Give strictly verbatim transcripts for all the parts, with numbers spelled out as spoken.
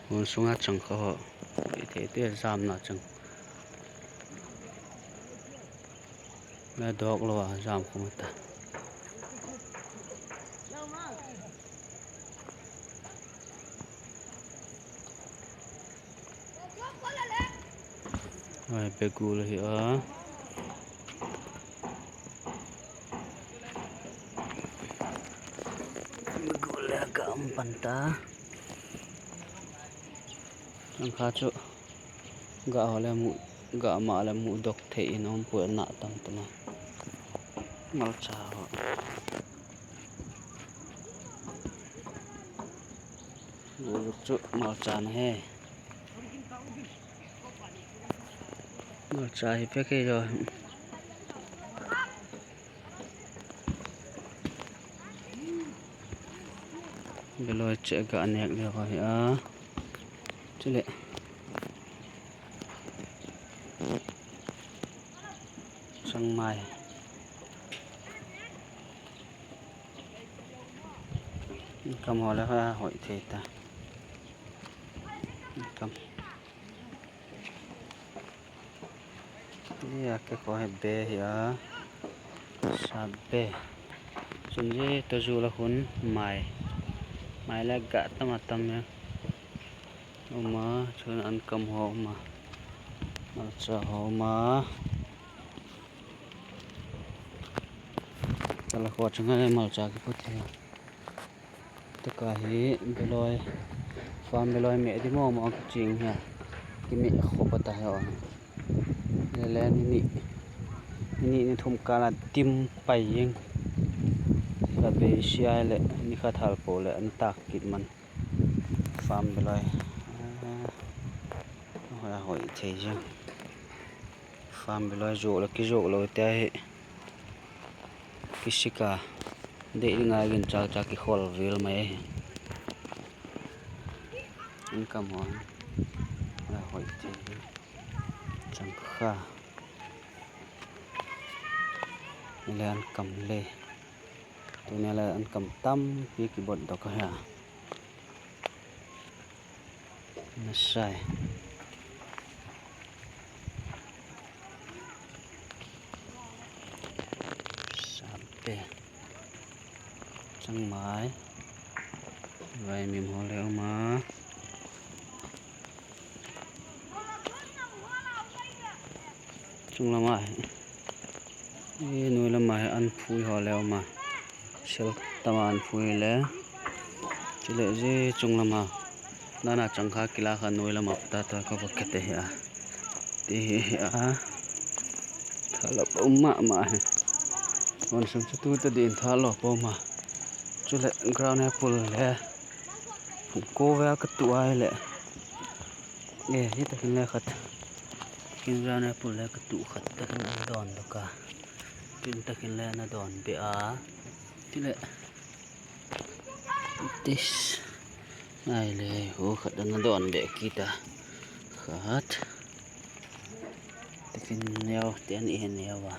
Mun sunga chang kha ho. Ite ite jam na chang. Na dok lo a jam khum ta. Ai, begul hi a. Begul le ka um pan ta. Ang kha chu ga ho le mu, ga ma le mu dok thei in um pu na tam tam a. Malcha ho. Guluk chu malcha na he. Malcha hi pe ke jo. Beloi che ga nek le ho hi a. Chule. Changmai. Kam ho le ha hoi thei ta. Kam. Ni a ke ko he be hi a. Sa be. Chun ji to ju la hun mai. Mai le ga tam a tam ya. Uma, chun an kam ho uma. Malcha ho uma. Tala kho chang le malcha ki put hi. Taka hi beloi. Farm beloi me di mo mo ki ching ha. Ki me kho pa ta ha. Le le ni ni. Ni ni thum kala tim pai jing. Ka be si ai le ni kha thal po le an tak kit man. Farm beloi. Ah, hoi, hoi thei jing. Farm beloi jo le ki jo lo te hi. Ki sika. De ngai gin cha cha ki khol vil mai. An kam ho. Hoi, hoi thei jing. Chang kha. Ni le an kam le. Tuni le an kam tampi ki bot dok a ha. Na sai. Sa be. Changmai. Vai mi mo le uma. Chung lama hi. E, noi lama hi an phui ho le uma. Sel tama an phui le. Chule ji chung lama. Nana chang kha kila kha noi lama ta ta ka ba ke te hi a. Ti hi hi a. Tha la ba um ma ma hi. Wan sum chu tu ta din tha lo po ma. Chule ground apple le. Ko ve ka tu ai le. E, hi ta kin le khat. Kin ground apple le ka tu khat ta kin don do ka. Kin ta kin le na don be a. Ti le. Tis. Ai le, ho khat na don be kita. Khat. Takin neo, ten i neo a.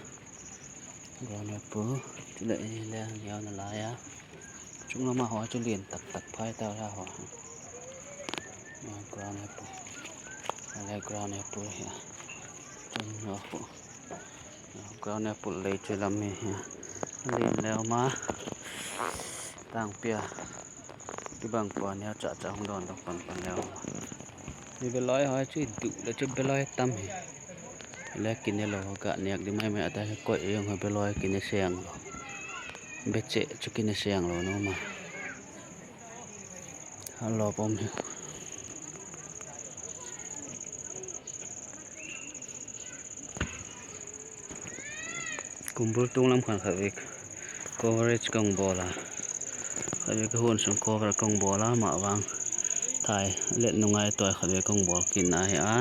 Ground apple. Tule i le neo na la ya. Chung lama ho chu lien tak tak phai ta ya ho. Ground apple. Le ground apple hi. Tun no ho. Ground apple lei chu lam hi hi. Lin leo ma. Tang pia. Kibang pua neo cha cha hung don dok pan pan leo. Ni beloi ho chu du le chu beloi tam hi. Le kine lo ga nek di mai mai ata hi koi jong ho beloi kine seng lo. Beche chu kine seng lo no ma. Halo pom hi. Kumbul tung lam khan khat vek coverage kong bol a. Khat vek hun sung cover kong bol a ma vang. Thai let nungai toi khat vek kong bol kin a hi a.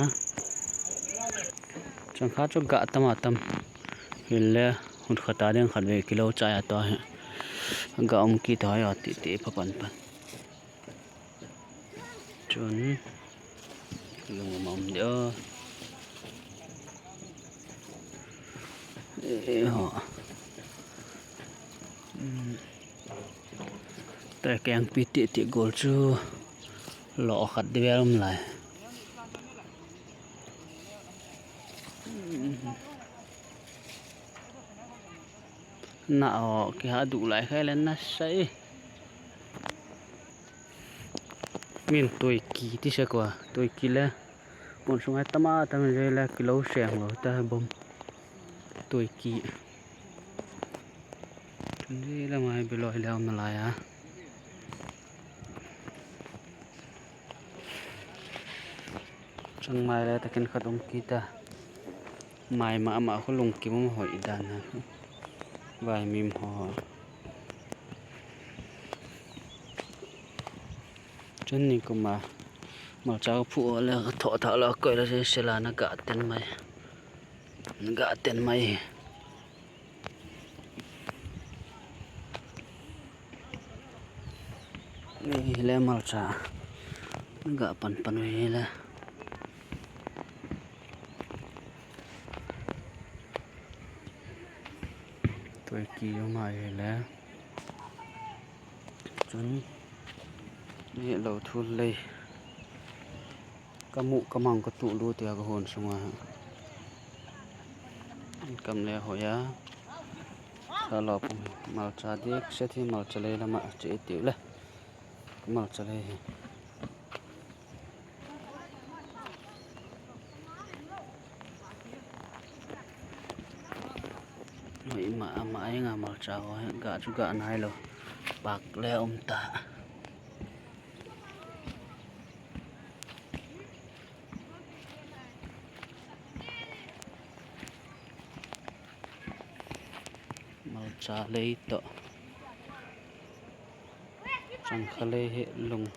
Chang kha chu ga tam a tam. Hile hun khat a ding khat vek kilo chai a to hi. Ga um ki to hi a ti ti pa pan pan. Chun lung ma um deu. E, e, ho. Hmm. Ta keng pi ti ti gol chu. Lo khat di vel um lai. Na o, kiha duh lai khai le na sai. Min tuiki ti se kwa, tuiki le. Mun sungai tama tam je le kilo seng lo ta bom. Tuiki. Tun je le mai biloi le um lai a. Chang mai le takin khat um kita. Mai ma ma khu lungkim um hoi dan a. Vai mim ho. Chun ni kuma malcha phu le tho tha la koi la se la na ga ten mai. Na ga ten mai. Ni le malcha. Na ga pan pan hi le. Tuiki um hi le. Chun, ni lo thu lei. Ka mu, ka mang, ka tu lu tia ka hon sunga. Kam le hoya. Ka lo pum malcha dik se thi malcha lei lama che ti le. Malcha lei hi. Hoi ma, ama ai nga malcha ho, ga chu ga nai lo. Pak le um ta. Malcha lei to. Chang kha lei hi lung.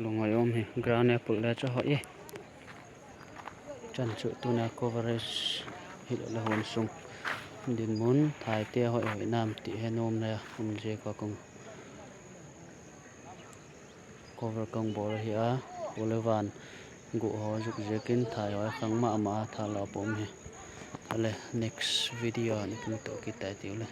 Lung ai um hi. Ground apple le chu hoi e. Chan chu tuna coverage hi le hon sung. Dinmun thai te hoi hoi nam ti he nom le um je ko kong. Cover kong bol hi a. Ule van gu ho juk je kin thai hoi khang ma ma tha la pom hi. Ale next video ni kin to ki tai ti ule.